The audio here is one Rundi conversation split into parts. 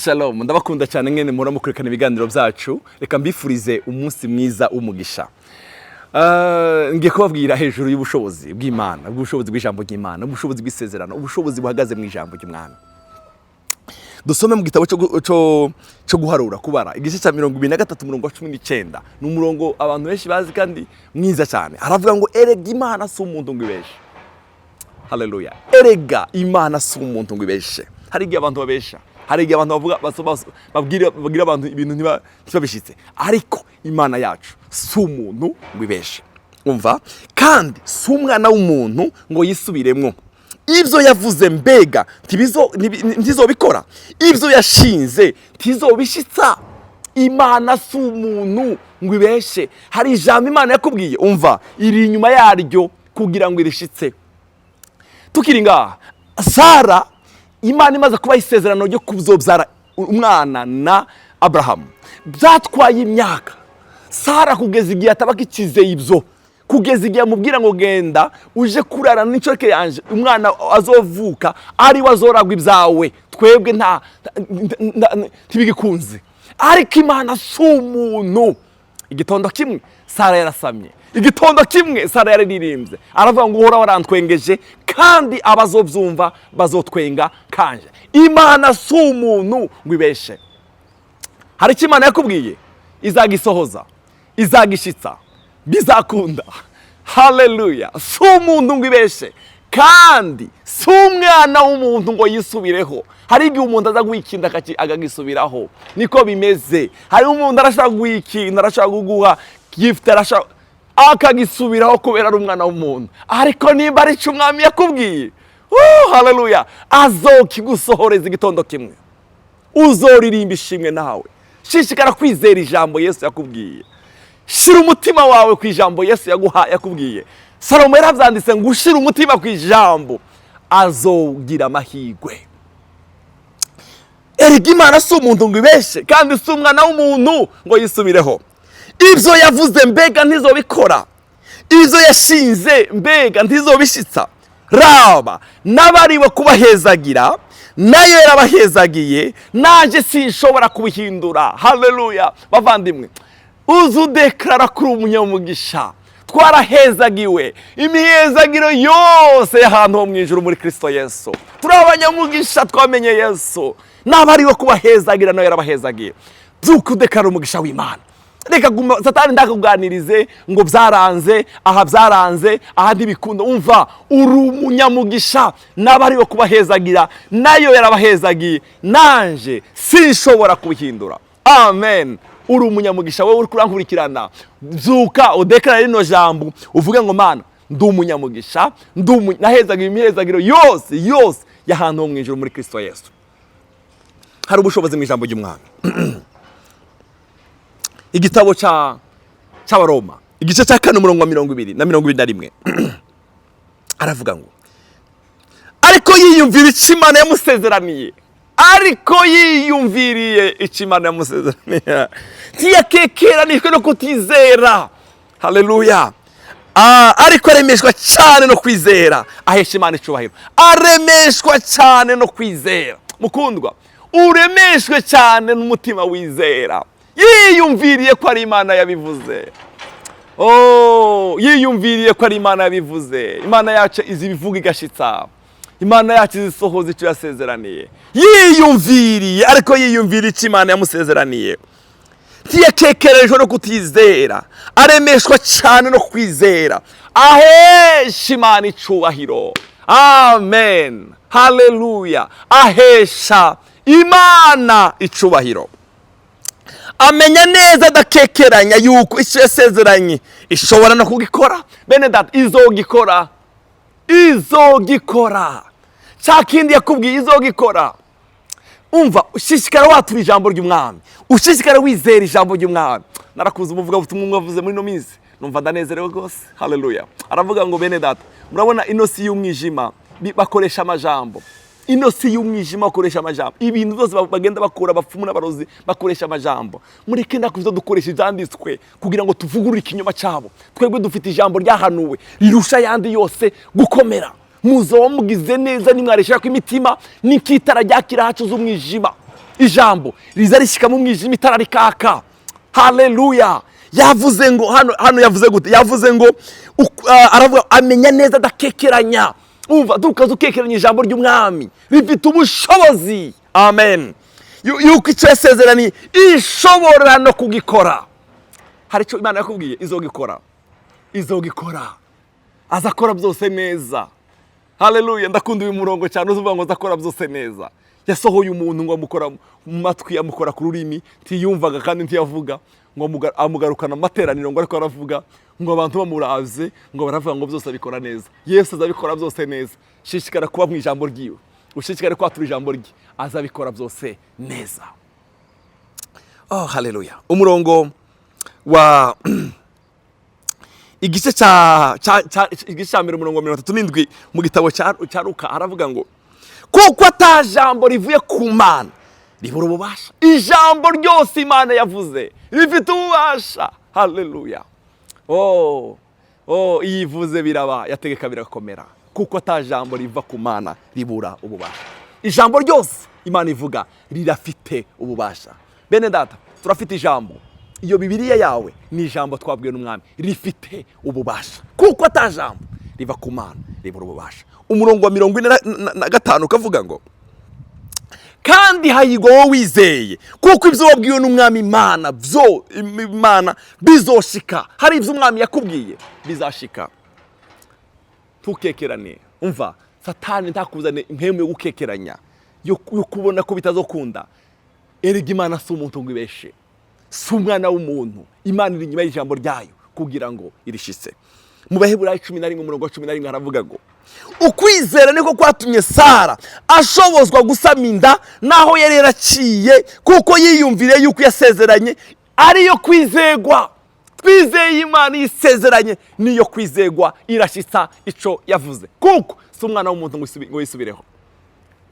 Shalom, ndabakunda cyane mwene muhora mukurikirana ibiganiro byacu. Reka mbifurize umunsi mwiza w'umugisha. Ngiye kubabwira hejuru y'ubushobozi bw'Imana, ubushobozi bw'ijambo ry'Imana, ubushobozi bw'isezerano, ubushobozi buhagaze mu ijambo ry'Umwami. Dusome mu gitabo cyo guharura, kubara, igice cya 23, umurongo wa 19. Ni umurongo abantu benshi bazi kandi mwiza cyane. Aravuga ngo: "Erega Imana si umuntu ngo ibeshe." Haleluya! Erega Imana si umuntu ngo ibeshe. Hari igihe abantu babesha, hari igihe abantu bavuga babwira abantu ibintu ntibabishitse, ariko Imana yacu si umuntu ngo ibeshe. Umva kandi, si umwana w'umuntu ngo yisubiremwo. Ibyo yavuze mbega ntizobikora? Ibyo yashinze ntizobishitsa? Imana si umuntu ngo ibeshe. Hari ijambo Imana yakubwiye, umva, iri inyuma yaryo kugira ngo irishitse. Tukiri ngaha, Sara, Imana imaze kubaha isezerano ryo kuzobyara umwana na Aburahamu, byatwaye imyaka Sara kugeza igihe ataba akikizeye ibyo, kugeza igihe amubwira ngo: "Genda uje kurara n'inshoreke yanje, umwana azovuka ari we azoragwa ibyawe, twebwe nta ntibigikunze." Ariko Imana si umuntu. Igitondo kimwe Sara yarasamye. Igitondo kimwe Sara yararirimbye, aravuga ngo: "Uhoraho arantwengeje, kandi abazobyumva bazotwenga kanje." Imana si umuntu ngo ibeshe. Hari icyo Imana yakubwiye, izagisohoza, izagishitsa, bizakunda. Haleluya! Si umuntu ngo ibeshe, kandi si umwana w'umuntu ngo yisubireho. Hari igihe umuntu aza guha ikintu akagisubiraho, niko bimeze. Hari umuntu arashaka guha ikintu, arashaka kuguha gift, arashaka akagisubiraho kubera ari umwana w'umuntu. Ariko nimba ari icyo Umwami yakubwiye, haleluya, azokigusohoreza. Igitondo kimwe uzoririmba ishimwe nawe. Shishikara kwizera ijambo Yesu yakubwiye. Shira umutima wawe ku ijambo Yesu yaguha, yakubwiye. Salomo yarabyanditse ngo: "Ushira umutima ku ijambo azogira amahirwe." Erega Imana si umuntu ngo ibeshe, kandi si umwana w'umuntu ngo yisubireho. Ibyo yavuze mbega ntizobikora? Ibyo yashinze mbega ntizobishitsa? Raba, n'abariwe kubahezagira nayo yarabahezagiye, nanjye sinshobora kubihindura. Haleluya! Bavandimwe, uzi udeclara kuri umunyamugisha. Twarahezagiwe imihezagiro yose y'ahantu ho mu ijuru muri Kirisito Yesu. Turi abanyamugisha, twamenye Yesu. N'abariwe kubahezagira nayo yarabahezagiye. Byuka udeclara umugisha w'Imana. Reka guma Satani ndakuganirize ngo byaranze aha, byaranze aha, ntibikunda. Umva, uri umunyamugisha. N'abariwe kubahezagira nayo yarabahezagiye, nanje sinshobora kubihindura. Amen. Uri umunyamugisha, wowe uri kurankurikirana. Byuka udeclara rino jambo, uvuge ngo: "Mana, ndi umunyamugisha, nahezaga imihezagiro yose yose y'ahantu ho mu ijuru muri Kristo Yesu." Hari ubushobozi mu ijambo ry'Umwami. Igitabo cy'Abaroma, igice cya 4, umurongo wa 20 na 21, aravuga ngo: "Ariko yiyumvira icyo Imana yamusezeraniye, ariko yiyumviriye icyo Imana yamusezeraniye, ntiyakekeranijwe no kutizera." Haleluya! Ariko aremeshwa cyane no kwizera, ahesha Imana icubahiro. Aremeshwa cyane no kwizera. Mukundwa, uremeshwe cyane n'umutima wizera. Yiyumviriye ko ari Imana yabivuze. Oh, yiyumviriye ko ari Imana yabivuze. Imana yacu izi ibivuga igashitsa. Imana yacu izisohoza icyo yasezeraniye. Yiyumviriye, ariko yiyumvira icyo Imana yamusezeraniye, ntiyakekerejwe no kutizera, aremeshwa cyane no kwizera, ahesha Imana icubahiro. Amen, haleluya! Ahesha Imana icubahiro, amenya neza adakekeranya yuko icyo yasezeranye ishobora no kugikora. Bene data, izogikora, izogikora. Cya kindi yakubwiye izogikora. Umva, ushishikara watura ijambo ry'Umwami, ushishikara wizera ijambo ry'Umwami. Narakuze umuvugabutumwa umwe avuze muri ino minsi, numva ndanezerewe rwose. Haleluya! Aravuga ngo: "Bene data, murabona ino si y'umwijima, bakoresha amajambo. Ino si y'umwijima bakoresha amajambo. Ibintu byose bagenda bakura, abapfumu n'abarozi bakoresha amajambo. Mureke ndakuzo dukoresha ibyanditswe kugira ngo tuvugurure ikinyoma cyabo. Twebwe dufite ijambo ryahanuwe rirusha ayandi yose gukomera. Muzoba mugize neza nimwareshera ko imitima n'ikitara ryakira hacu z'umwijima." Ijambo riza rishyika mu mwijima, itara rikaka. Haleluya! Yavuze ngo hano yavuze gute? Yavuze ngo aravuga amenya neza adakekeranya. Umva, dukaza ukekeranya, ijambo ry'umwami rifite ubushobozi, amen, yuko icyo yasezeraniye ishobora no kugikora. Hari icyo Imana yakubwiye, izogikora, izogikora. Aza akora byose neza. Haleluya! Ndakunda uyu murongo cyane, uzuvuga ngo azakora byose neza. Yasohoye umuntu ngo amukora mu matwi, amukora ku rurimi, ntiyumvaga kandi ntiyavuga, ngo amugarukana amateraniro, ngo ariko aravuga, ngo abantu bamuravye ngo baravuga ngo byose abikora neza. Yesu azabikora byose neza. Shishikara kuba mu ijambo ryiwe, ushishikare kwatura ijambo rye, azabikora byose neza. Oh, haleluya! Umurongo wa igice cya igice cya mbere, umurongo wa 37 mu gitabo cya Luka, aravuga ngo kuko ata jambo rivuye ku Mana ribura ububasha. Ijambo ryose Imana yavuze rifite ububasha. Haleluya! Oh, iyo ivuze biraba, yategeka birakomera, kuko ata jambo riva ku Mana ribura ububasha. Ijambo ryose Imana ivuga rirafite ububasha. Bene data, turafite ijambo. Iyo Bibiliya yawe ni ijambo twabwiwe n'umwami, rifite ububasha, kuko ata jambo riva ku Mana ribura ububasha. Umurongo wa 45 ukavuga ngo kandi hahirwa wowe wizeye, kuko ibyo wabwiwe n'umwami Imana byo Imana bizoshika. Hari ibyo umwami yakubwiye bizashika. Ntukekerane. Umva, Satani ntakuzane impemu yo gukekeranya, yo kubona ko bitazokunda. Erega Imana si umuntu ngo ibeshe, si umwana w'umuntu. Imana iri inyuma y'ijambo ryayo kugira ngo irishitse. Mu Baheburayo 11, umurongo wa 11, haravuga ngo ukwizera niko kwatumye Sara ashobozwa gusama inda naho yari yaraciye, kuko yiyumviriye yuko yasezeranye ariyo kwizegwa. Twizeye Imana yisezeranye niyo kwizegwa, irashyitsa ico yavuze, kuko si umwana w'umuntu ngo yisubireho.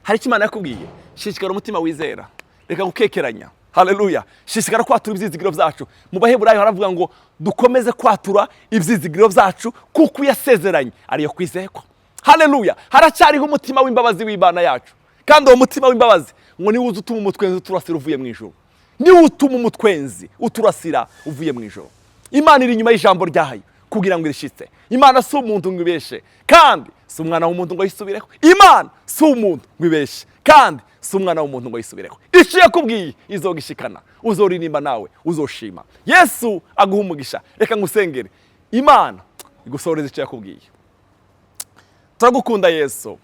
Hari icyo Imana yakubwiye, shishikara umutima wizera, reka gukekeranya. Haleluya! Shishikara kwatura ibyizigiro byacu. Mu Baheburayo haravuga ngo dukomeze kwatura ibyizigiro byacu, kuko yasezeranye ariyo kwizerwa. Haleluya! Haracyariho umutima w'imbabazi w'Imana yacu, kandi uwo mutima w'imbabazi ngo niwo uza utuma umutwenzi uturasira uvuye mu ijuru, niwo utuma umutwenzi uturasira uvuye mu ijuru. Imana iri inyuma y'ijambo ryayo kugira ngo irishitse. Imana si umuntu ngo ibeshe, kandi si umwana w'umuntu ngo yisubireho. Imana si umuntu ngo ibeshe, kandi si umwana w'umuntu ngo yisubireho. Icyo yakubwiye izogishikana, uzoririmba nawe uzoshima. Yesu aguha umugisha. Reka ngusengere, Imana igusohoreze icyo yakubwiye. Turagukunda Yesu.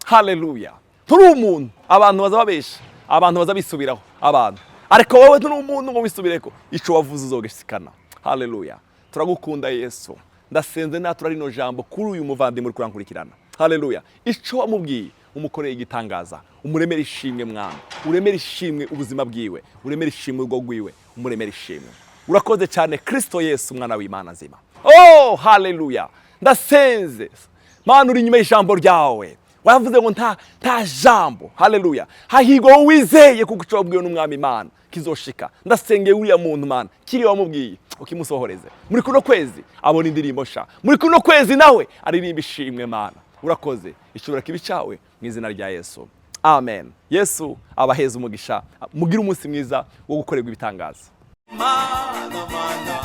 Haleluya! Turi umuntu, abantu baza babesha, abantu baza bisubiraho abantu, ariko wowe turi umuntu ngo wisubireko. Icyo wavuze uzogisikana. Haleluya! Turagukunda Yesu. Ndasenze natura rino jambo kuri uyu muvandimwe uri kurankurikirana. Haleluya! Icyo wamubwiye umukoreye igitangaza, umuremere ishimwe mwami, uremere ishimwe ubuzima bwiwe, uremere ishimwe urugo rwiwe, umuremere ishimwe. Urakoze cyane Kristo Yesu, umwana w'Imana nzima. Oh, haleluya! Ndasenze Mana, uri inyuma y'ijambo ryawe, wavuze ngo nta jambo. Haleluya! Hahirwa wowe wizeye, kuko icyo wabwiwe n'umwami Imana kizoshika. Ndasengeye uriya muntu, Mana, kiriya wamubwiye ukimusohoreze muri kuno kwezi, abona indirimbo sha muri kuno kwezi, nawe aririmba ishimwe. Mana, urakoze. Ishobora kibi cyawe mu izina rya Yesu, amen. Yesu abaheza umugisha, mugire umunsi mwiza wo gukorerwa ibitangaza. Mana, mana.